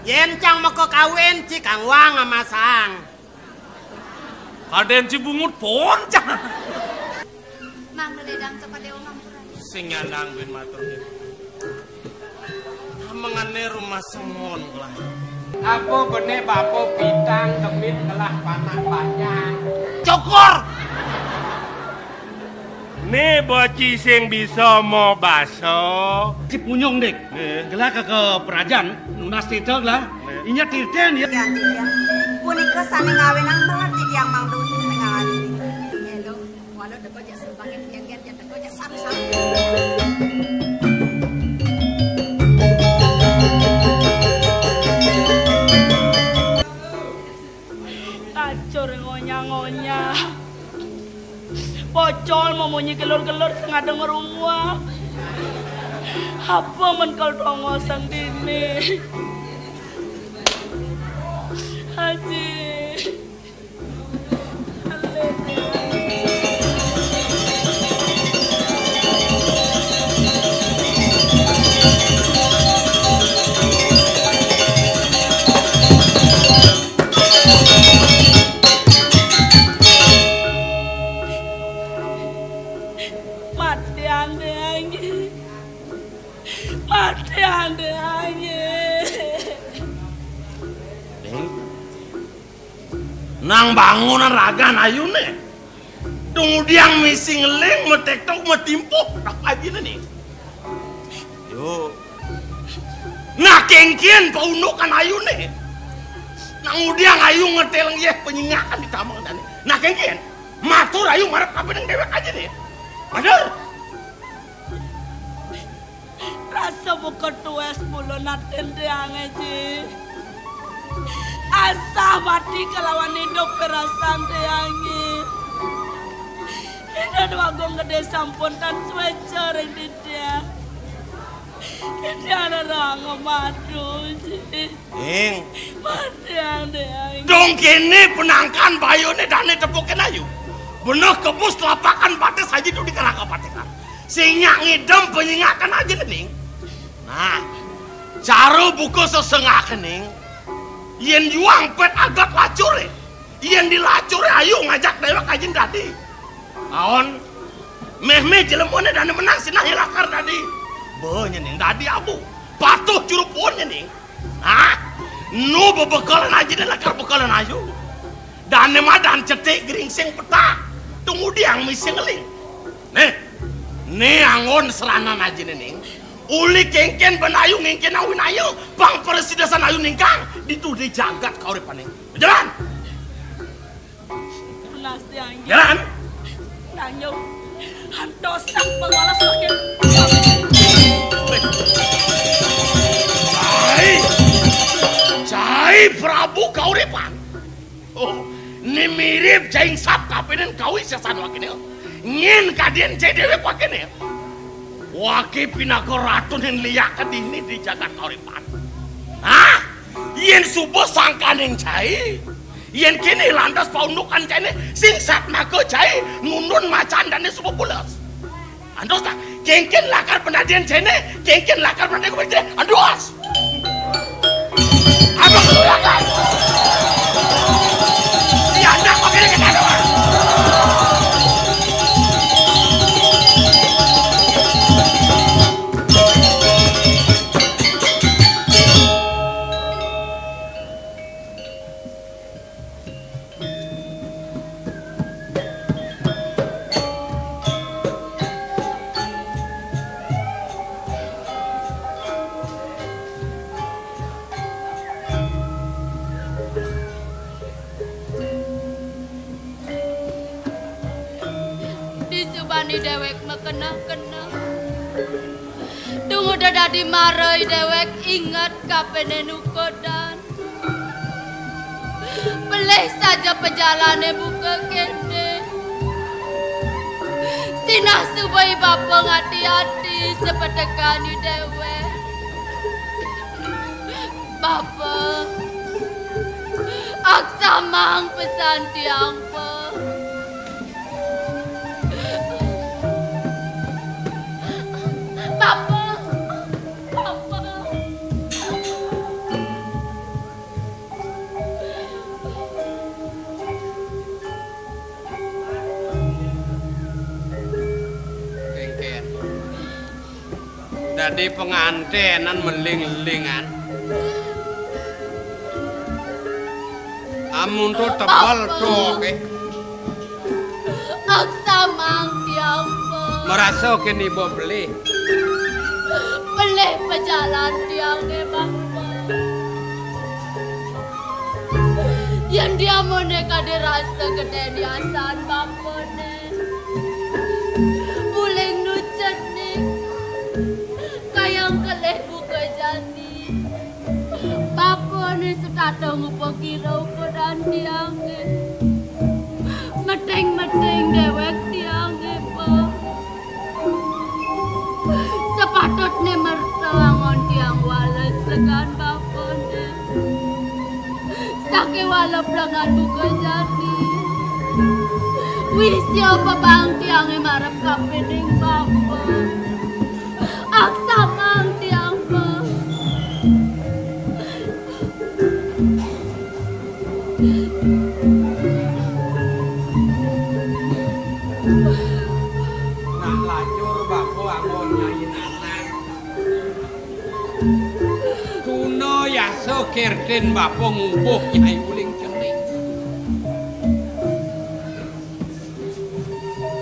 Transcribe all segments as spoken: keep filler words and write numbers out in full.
Yén cang maka kawin, ci kang wang amasang. Kadén ci bungut pon cang. Mangda ledang ka padéwa ngampura. Sing nyandang buin matur. Amengané rumah sengon lah. Apa bené bapa pitang demit ngelah panak banyak? Cukur. Né bocah sing bisa mabasa. Ci Punyung, Dik. Nggih. Gelah ka, ka perajan, nunas tita gelah. Nggih. Inya titen ya. Iya, iya. Punika sané ngawinang melet titiang mangda uning ningalaning. Iya, Luh. Walau teka jak sembangin, kén-kén jak teka jak sami-sami. Kacur ngonyah-ngonyah. Pocol mamunyi gelur-gelur sing ada ngrunguang. Apa men kal tongosang dini? Haji. Matian deh, anjing. Matian deh, anjing. Ning, nang bangunan ragan ayuné. Dong udiang misi ngeling, matektok, matimpuh, tak ajiné, Ning. Yo. Nah, kéngkén paundukan ayuné. Nang udiang ayu ngetél yéh panyingakan di tamang dané. Nah, kéngkén matur ayu marep kapining déwék ajiné. Bener. Rasa buka tuwés bulun atin tiangé, Ji. Asah mati kalawan idup pirasan tiangé. Ida Dwagung Gedé sampun tan suéca ring titiang. Titiang rerang madu, Ji. Ning. Matian deh, aing. Dong kéné penangkan bayuné dané tepukin ayu. Beneh kebus telapakan batis aji tu di kerangka patikan. Sing nyak ngidem penyingakan aja, Ning. Nah, cara buka sesengak, Ning. Yén juang pét agat lacuré. Yén di lacuré ayu ngajak déwék aji dadi. Aon, méh-méh jelemané dané menang sinah lakar dadi. Bé, nyén, Ning, dadi abu. Patuh juru puun, nyén, Ning. Hah? Nu bebekelan ajiné lakar bekelan ayu. Dané madan cetik geringsing petak. Tumudiang misi ngeling. Nih. Né anggon seranan ajiné, Ning. Uli kéngkén ben ayu ngéngkén awinaya, pang prasidasan ayu ningkang, ditu di jagat kauripané. Jalan. Tunas tiang. Jalan. Nanging antos sang pangalas makin. Cai. Cai Prabu kauripan. Oh, né mirip jaing sap kapining kawisésan wakiné. Nyén kadén cai déwék wakiné. Waki pinaka ratu nén liak dini di jagat kauripan. Hah? Yén suba sangkaning cai, yén kéné lantas paundukan cainé, sing satmaka cai nundun macan dané suba pules. Antos ta? Kéngkén lakar penadén cainé, kéngkén lakar penadén kuwi cainé. Antos. Aduh, lu ya kan? Iya, ndak pakai dikit, aduh. Disubané déwék makeneh-keneh. Tumuda dadi mara i déwék inget kapining nukudan. Pelih saja pejalané buka kéné. Sinah suba i bapa ngati-ati sapetekan i déwék. Bapa, aksamang pesan tiang, Pa. Bapa, Bapa. Dadi pengantenan meling-elingan. Amun to tebel to, oke. Aksamang tiang, Bapa. Merasa keni bo pelih. Pelih pejalan tiangé, Bapa. Yén diamoné kadé rasa gedé niasan Bapané. Uling nu cenik. Kayang kelih buka jani. Bapané setata ngupa kira ukuran tiangé. Meting-meting déwék tiangé, Pa. Sepatutné merta angon tiang wales legan Bapané. Sakéwala plengan buka jani. Wisia pepang tiangé marep kapining Bapa. Aksamang tiang, Pa. Nak lacur Bapa anggon Nyai Nanang. Tuna yasa kertin Bapa ngubuh Nyai uling cening.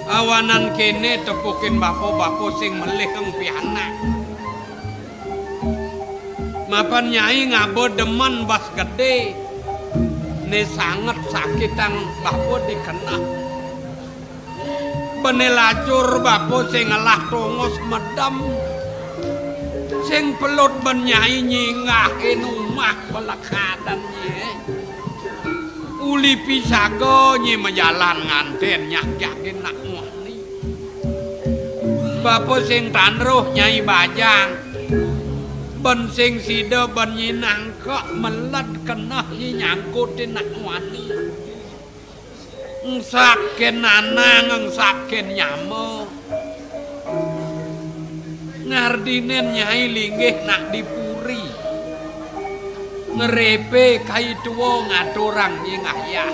Awanan kéné tepukin Bapa, Bapa sing melih eng pianak. Mapan Nyai ngaba demen bas gedé, né sanget sakitang Bapa dikeneh. Bené lacur Bapa sing ngelah tongos medem, sing pelut ben Nyai nyinggahin umah pelekadan nyai. Uli pisaga nyai majalan ngantén nyak jakin nak muani. Bapa sing tan roh Nyai bajang. Ben sing sida ben nyai nangkek meled keneh nyai nyangkutin nak muani. Engsakin nanang, engsakin nyama. Ngardinin Nyai linggih nak di puri. Ngerépé kai tua ngaturang nyai ngayah.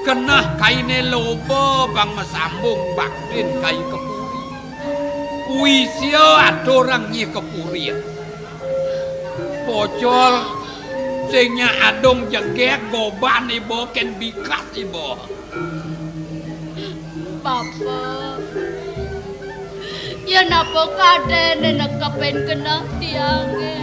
Keneh kainé loba pang masambung baktin kai ka puri. Wisia aturang nyai ka puri. Pocol, sing nyak adung jegég goban iba kén bikas iba. Bapa, yén apa kadéné nekepin keneh tiangé?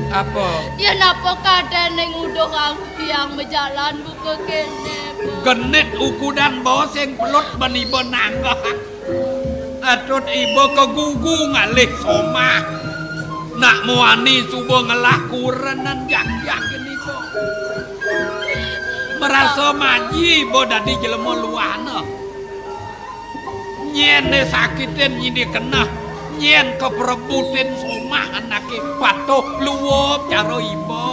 Apa? Yén apa kadéné nguduhang tiang majalan buka kéné, Pa? Genit ukudan ba sing pelut ben iba nanggehang. Atut iba kagugu ngalih somah. Nak muani suba ngelah kurenan jak-jak geni, Pa. Marasa maji ba dadi jelema luahna. Nyén né sakitin nyai dikeneh, nyén kaperebutin somah anaké patuh luep cara iba.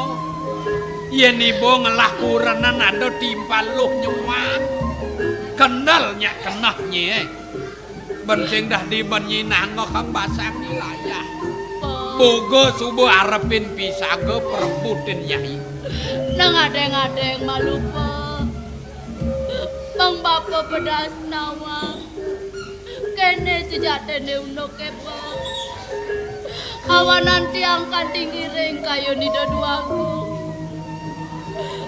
Yén iba ngelah kurenan ada timpal luh nyuang. Kendel nyak keneh nyai. Ben sing dadi ben nyai nanggehang basang nyai layah. Pa. Boga suba arepin pisaga perebutin nyai. Nang adéng-adéng malu, Pa. Pang Bapa pedas nawang. Kéné sujatiné unduké, Pa. Awanan tiang kanti ngiring kayun Ida Dwagung.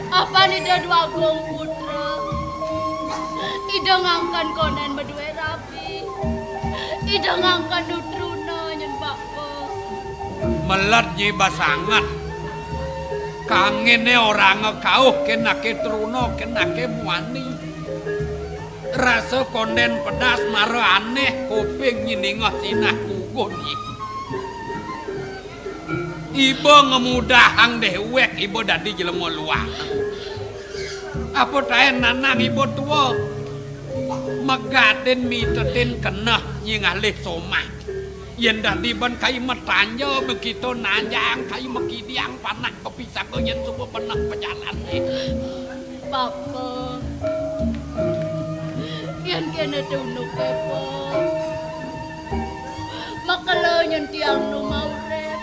Apan Ida Dwagung putra. Ida ngangken kondén madué rabi. Ida ngangken nu truna nyén Bapa. Meled nyai basanget. Kanginé orahanga kauh kén anaké truna, kén anaké muani. Rasa kondén pedas mara anéh kuping nyai ningeh sinah gugun nyai. Iba ngemudahang déwék iba dadi jelema luah. Apa taén nanang iba tua? Megatin mitetin keneh nyai ngalih somah. Yén dadi ben kai matanja, makita nanjang, kai makidiang panah ka pisaga yén suba beneh pajalan. Bapa, yén kéné té unduké, Pa. Makelo nyén tiang nu maurip.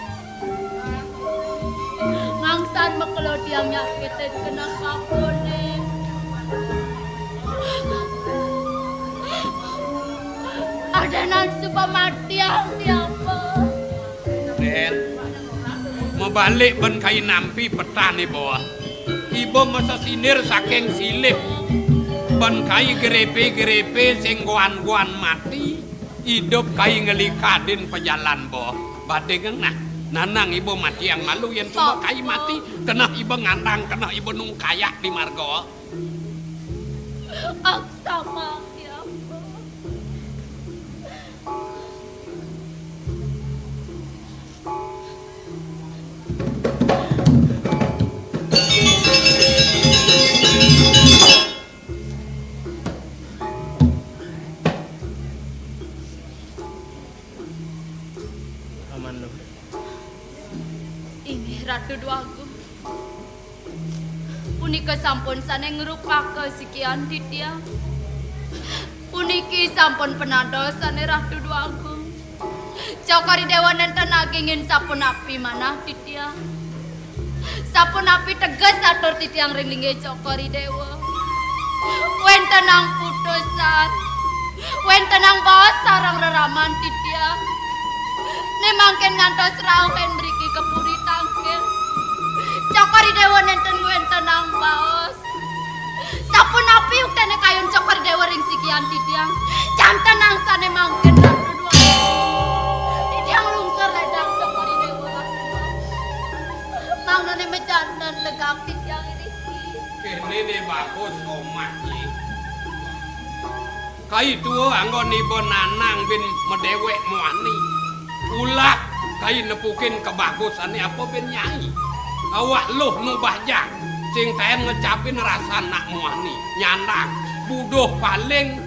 Ngangsan makelo tiang nyakitin keneh Bapané. Danan supamatiang tiapa. Den, mabalik ban kai nampi petan iba. Iba masesindir saking silip. Ban kai gerepe-gerepe sing guan-guan mati, idup kai ngelikadin pajalan ba. Badingang nah, nanang iba matiang malu yen suba kai mati, keneh iba ngandang, keneh iba nungkayak di marga. Aksama, ya. Aman, Luh. Inggih, Ratu Dwagung. Punika sampun sane ngrupaka sikian titiang. Puniki sampun panados sane Ratu Dwagung. Cokor I Dewa nenten agingin sapunapi manah titiang. Sapunapi teges atur titiang ring linggih Cokor I Dewa. Wentenang putusan, wentenang baos sareng reraman titiang. Ne mangkin ngantos rauh en mriki ka puri tangkil. Cokor I Dewa nenten wentenang baos. Sapunapi uktene kayun Cokor I Dewa ring sikian titiang? Janten angsane mangkin Ratu Dwagung. Titiang lungkur ledang Cokor I Dewa. Mangnane majanten legak titiang iriki. Kene ne bagus omah, Nyi. Kai tua anggon iba nanang bin madewek muani. Ulah kai nepukin kabagusane apa bin nyai. Awak luh nu bajang sing taen ngecapin rasan nak muani. Nyandang buduh paling.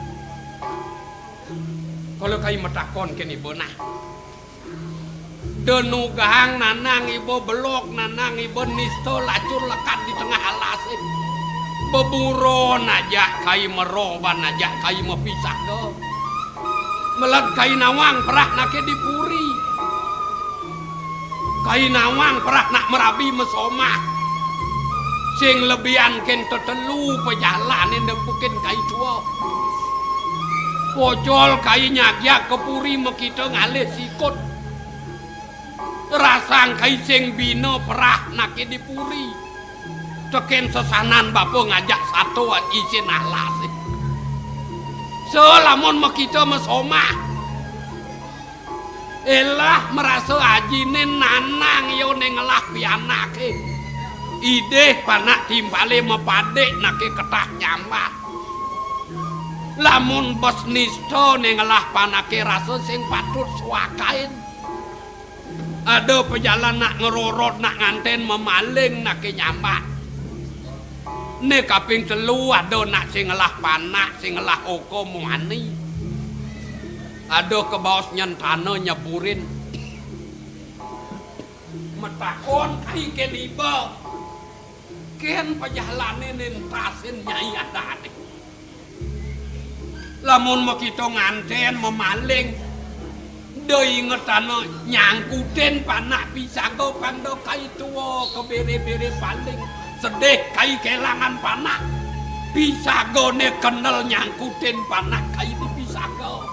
Kala kai matakon ken iba nah. Da nugahang nanang iba belog, nanang iba nista lacur lekad di tengah alase. Beburon ajak kai mero ban ajak kai mapisaga. Meled kai nawang perah nake di puri. Kai nawang perah nak merabi masomah. Sing lebihan ken tetelu pajalane nepukin kai tua. Pocol kai nyagyak ka puri makita ngalih sikut. Rasang kai sing bina perah nake di puri. Teken sesanan bapa ngajak sato isin alase. Salamun makita masomah. Elah marasa ajine nanang ya ne ngelah pianake. Idih panak timpale mapadik nake ketah nyambat. Lamun bes nista ne ngelah panake rasa sing patut suakain. Ada pajalan nak ngerorot, nak nganten mamaling nake nyambat. Ne kaping telu ada nak sing ngelah panak, sing ngelah oko muani. Ada kebaos nyentana nyeburin. Matakon kai ken iba. Ken pajalane nentasin nyai adane. Lamun makita nganten mamaling, da ingetana nyangkutin panak pisaga pang da kai tua kabere-bere paling. Sedih kai kelangan panak. Pisagane kendel nyangkutin panak kai di pisaga.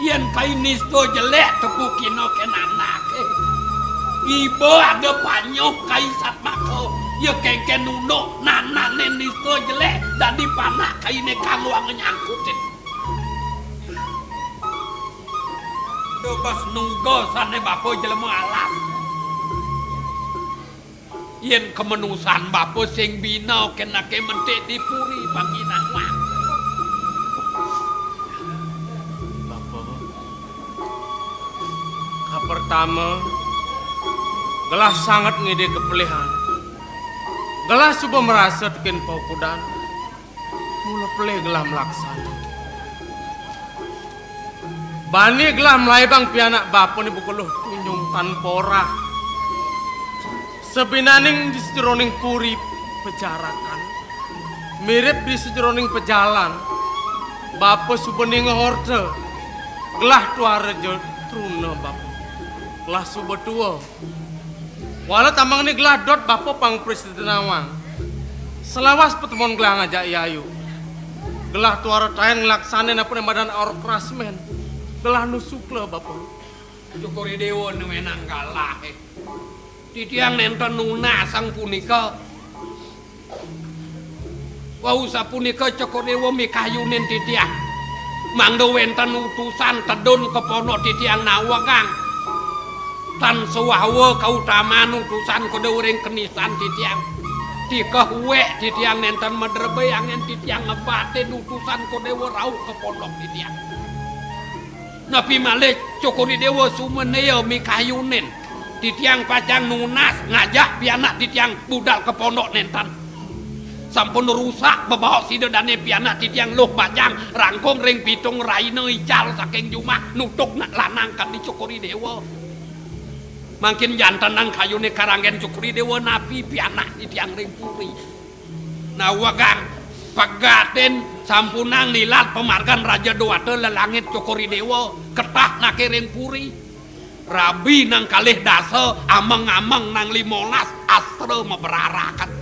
Yen kai nista jelek tepukina ken anake. Iba ada panyuh kai satmaka. Ya kengken unduk nanane nista jelek dadi panak kaine kanggo nyangkutin. Dobas nuga sane bapa jelema alas. Yen kamenusan bapa sing bina kenake mentik di puri pagi nawang. Bapa, kapertama, gelah sanget ngide kepelihan. Gelah suba merasa tekin paukudan. Mula pelih gelah melaksana. Bani gelah mlaibang pianak bapane buka luh tunjung tanpa orah. Sabinaning di sajeroning puri pejarakan, mirip di sajeroning pejalan, bapa suba ningeh orta, gelah tuara ja truna bapa. Gelah suba tua. Wala tambangne gelah dot bapa pang prasida nawang. Selawas patemon gelah ngajak yayu. Gelah tuara taén nglaksanén apa né madan orkras mén. Gelah nu sukla, Bapa. Cokor I Déwa nu ménang galahe. Titiang nénten nunasang punika. Wau sapunika Cokor I Déwa mikayunin titiang. Mangda wénten utusan tedun ka pondok titiang nawegang. Tan sawawa kautaman utusan Kodewa ring kenisan titiang. Tikeh uwek titiang nénten madrebé anggén titiang ngebatin utusan Kodewa rauh ka pondok titiang. Napi malih Cokor I Déwa sumenéya mikayunin. Titiang pacang nunas ngajak pianak titiang budal ka pondok nénten. Sampun rusak bebaos sida dané pianak titiang luh bajang rangkung ring pitung raina ical saking jumah nutug nak lanang kadi Cokor I Déwa. Mangkin jantenang kayuné karanggén Cokor I Déwa napi pianak titiang ring puri. Nawegang pegatin sampunang nilat pamargan Raja Dewata lelangit Cokor I Déwa ketah naké ring puri. Rabi nang kalih dasa, ameng-ameng nang limolas, astra mabrarakan.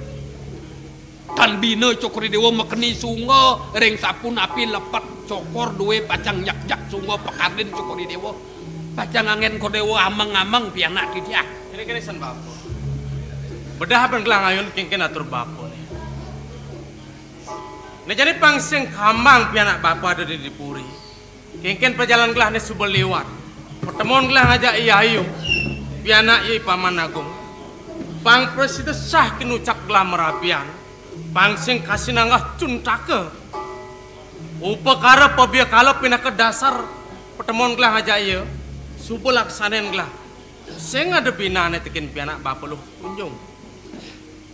Tan bina Cokor I Déwa makeni sungga ring sapunapi lepet Cokor duwé pacang nyekjek sungga pakardin Cokor I Déwa. Pacang anggén Kodewa ameng-ameng pianak titiang. Ini kene san bapa. Bedah ben gelah ngayun kéngkén atur bapa né. Né jani pang sing kambang pianak bapa ada di, di puri. Kéngkén pajalan gelah né suba liwat. Patemon gelah ngajak I Ayu. Pianak I Paman Agung. Pang prasida sah kinucap gelah marabian. Pang sing kasinanggah cuntaka. Upakara pabiakala pinaka dasar patemon gelah ngajak ia. Suba laksanén gelah. Sing ada binané tekén pianak bapa luh kunjung.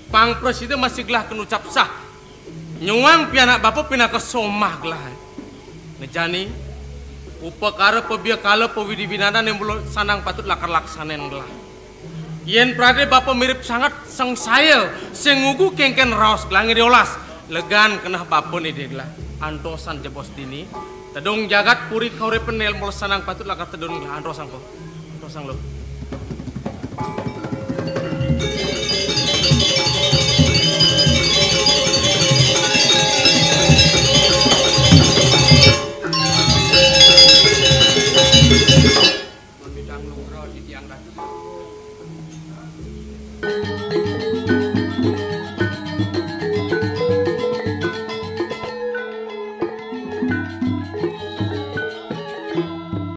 Pang prasida masih gelah kinucap sah. Nyuang pianak bapa pinaka somah gelah. Né jani, upakara pabiakala pawidi-widinané mula sanang patut lakar laksanén gelah. Yén pradé bapa mirib sanget sangsaya, sing ngugu kéngkén raos gelah ngidih olas, legan keneh bapa nidih gelah. Antosan jebos dini, tedun jagat puri kauripan mula sanang patut lakar tedun gelah. Antosang, Po. Antosang, Luh.